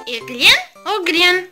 Eglen, ögren.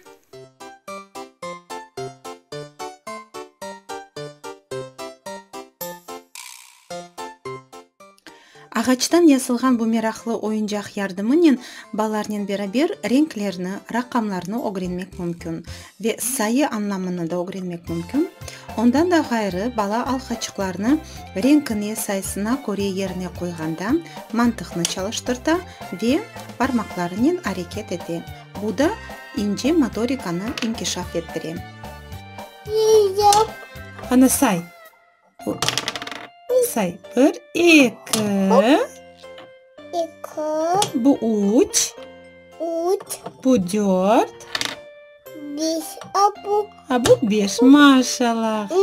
Ağaçtan yasılğan bu meraqlı oyuncaq yardımınen balalarnen beraber renklerni, raqamlarnı ögrenmek mümkün ve sayı añlamını da ögrenmek mümkün. Ondan da ğayrı, bala alqaçıqlarnı renkine, sayısına köre yerine qoyğanda mantıqnı çalıştırta ve parmaqlarınen areket ete, bu da ince motorikanı inkişaf ettire. Qana, say. Say. Bir, eki. Eki. Bu üç. Üç. Bu dört. Beş. A bu. A bu beş. Maşallah. Ne?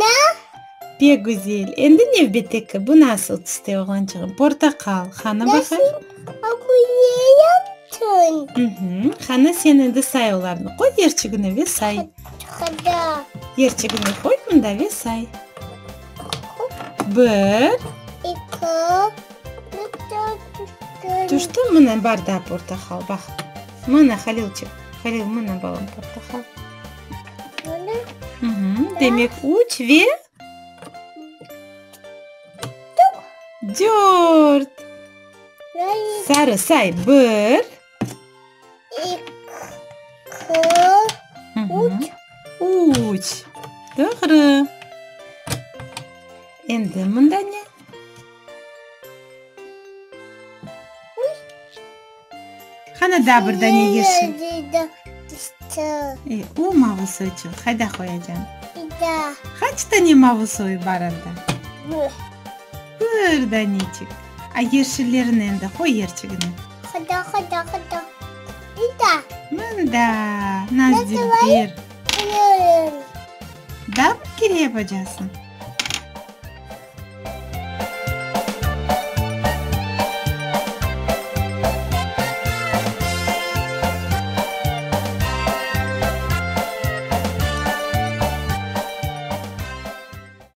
Pek güzel. Endi nevbetteki. Bu nasıl tüste, oğlançığım? Portaqal. Qana baqayıq. A bu ne yaptın? Qana sen endi say olarnı. Qoy yerçigini ve say. Qada. Yerçigini qoy mında ve say. Bir. Eki. Tüşti, mına bar daa portaqal, baq. Mına, Halilçik, Halil, mına, balam, portaqal. Mına. Demek, üç ve? Dört. Sarı, say, bir. Eki, üç. Üç. Doğru. Endi mında ne? Qana daa bir dane yeşil. E, o mavı soyçıq. Qayda qoyacañ? Qaç tane mavı soyu bar anda? Bir. Bir daneçik. A yeşillerini endi qoy yerçigine. Qada, qada, qada. Mında. Mında. Naz dülber. Daa bir kere yapacaqsıñ.